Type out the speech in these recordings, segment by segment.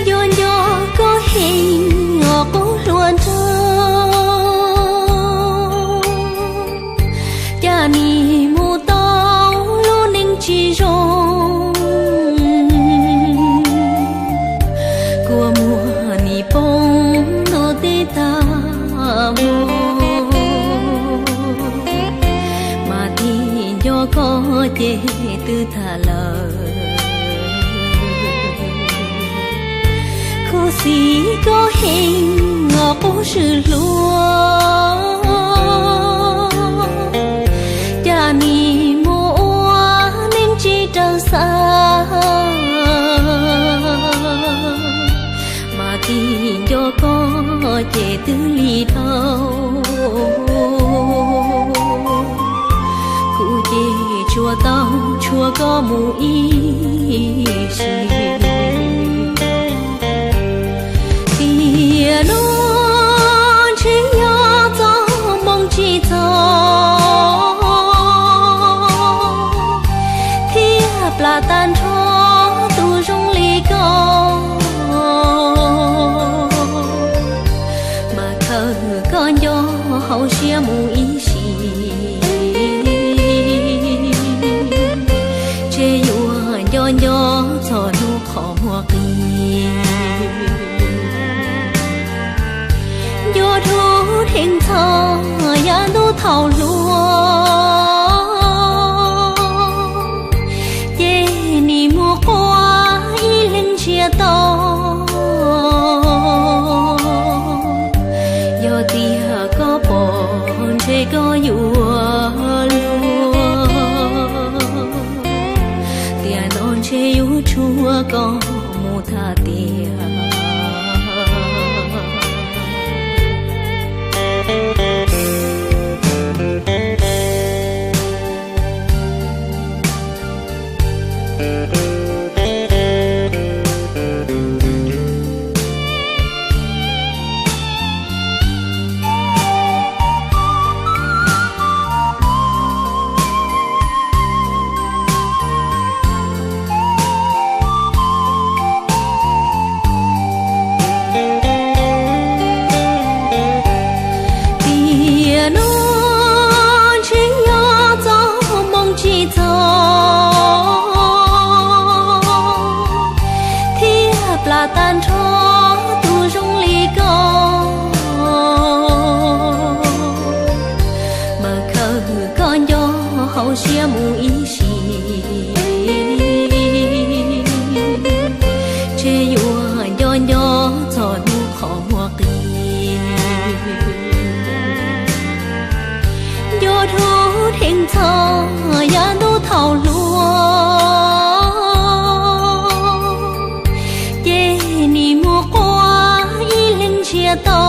Nco nco koj heev os qub hluas nraug, cas nim mus tau lub neej tsis zoo. Kua muag nim poob ntuj teb tag hmo, mas tig nco koj ces twb tag lawm. Khuv xim koj heev os qub swm hluas, cas nim mus ua neej tsis raws xav. Mas tig nco koj ces twb lig dhau, kuv ces tsuas tau tshuav koj mus ib sim. Tiam no ntshe yog txoj hmoo tsis txog, thiaj plam tag nrho tus zoo li koj. Mas khaws koj nco hauv siab mus ib sim, ntshe yuav nco nco txog hnub qhov muag qis. Nco dhau dheev txog yav ntuj thaum hluas, ces nim mus quaj ib leeg ntsiag to. Yog tias koj pom ntshe koj yuav luag, tiam no ntshe yuav tshuav koj mus tag tiag. Tiam no ntshe yog txoj hmoo tsis txog, thiaj plam tag nrho tus zoo li koj. Mas khaws koj nco hauv siab mus ib sim, ntshe yuav nco nco txog hnub qhov muag qis. Nco dhau dheev txog yav ntuj thaum hluas, ces nim mus quaj ib leeg ntsiag to.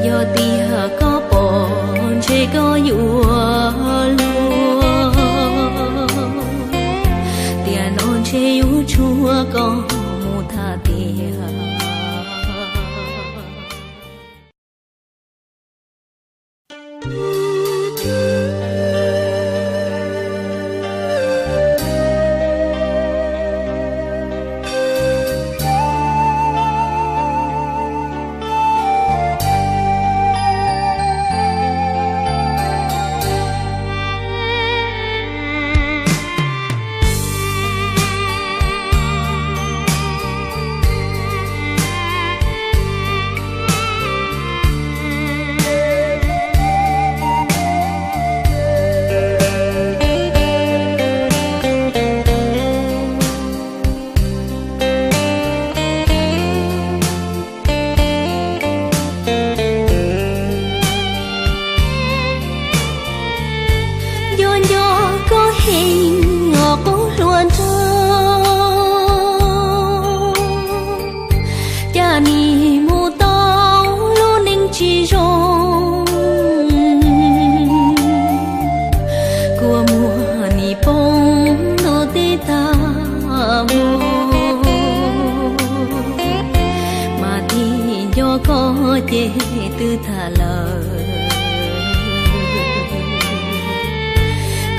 Yog tias koj pom ntshe koj yuav luag, tiam no ntshe yuav tshuav koj mus tag tiag. Heev os qub hluas nraug, cas nim mus tau lub neej tsis zoo, kua muag nim poob ntuj teb tag hmo, mas tig nco koj ces twb tag lawm.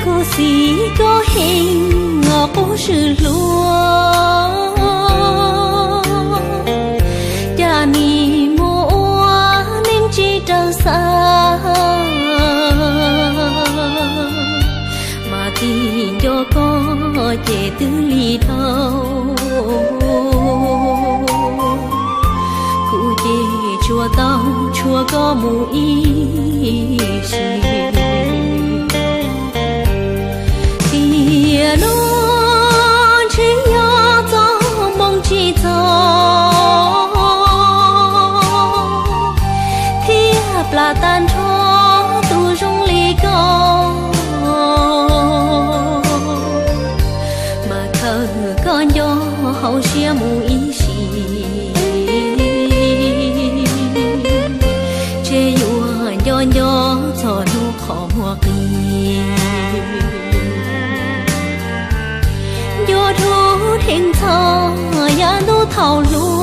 Khuv xim koj heev os qub swm hluas, cas nim mus ua neej tsis raws xav, mas tig nco koj ces twb lig dhau. Kuv ces tsuas tau tshuav koj mus ib sim. Tiam no ntshe yog txoj hmoo tsis txog, thiaj plam tag nrho tus zoo li koj. Mas khawm koj nco hauv siab mus ib sim, ntshe yuav nco nco txog hnub qhov muag qis. Nco dhau dheev txog yav ntuj thaum hluas,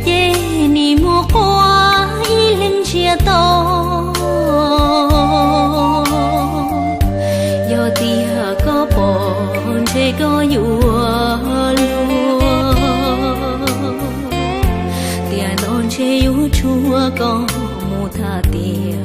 ces nim mus quaj ib leeg ntsiag to. Yog tias koj pom ntshe koj yuav luag, tiam no ntshe yuav tshuav koj mus tag tiag.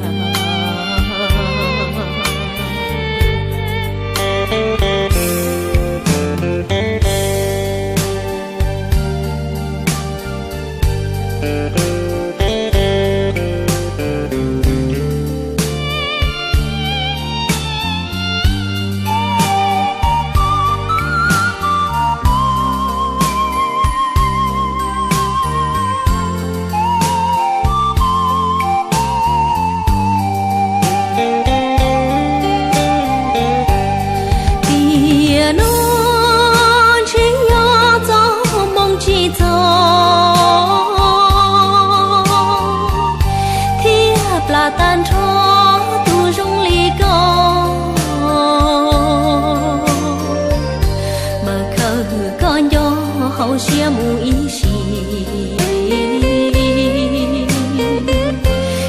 Tiam no ntshe yog txoj hmoo tsis txog, thiaj plam tag nrho tus zoo li koj. Mas khawm koj nco hauv siab mus ib sim,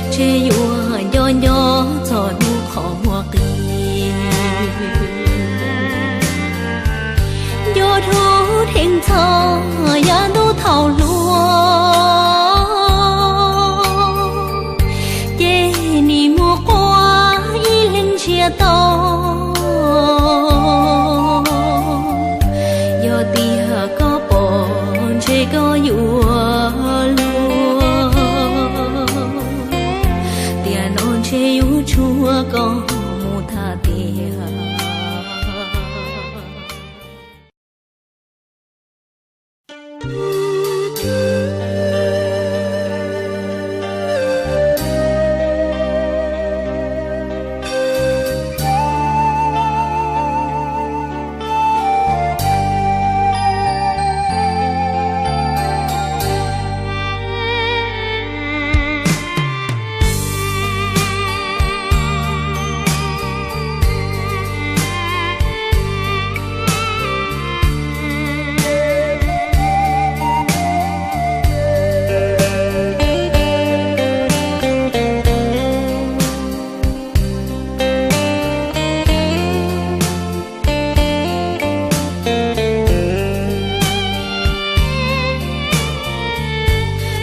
ntshe yuav nco nco txog hnub qhov muag qis. Nco dhau dheev txog yav ntuj thaum hluas, ces nim mus quaj ib leeg ntsiag to. Yog tias koj pom ntshe koj yuav luag, tiam no ntshe yuav tshuav koj mus tag tiag.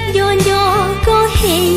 Nco nco koj heev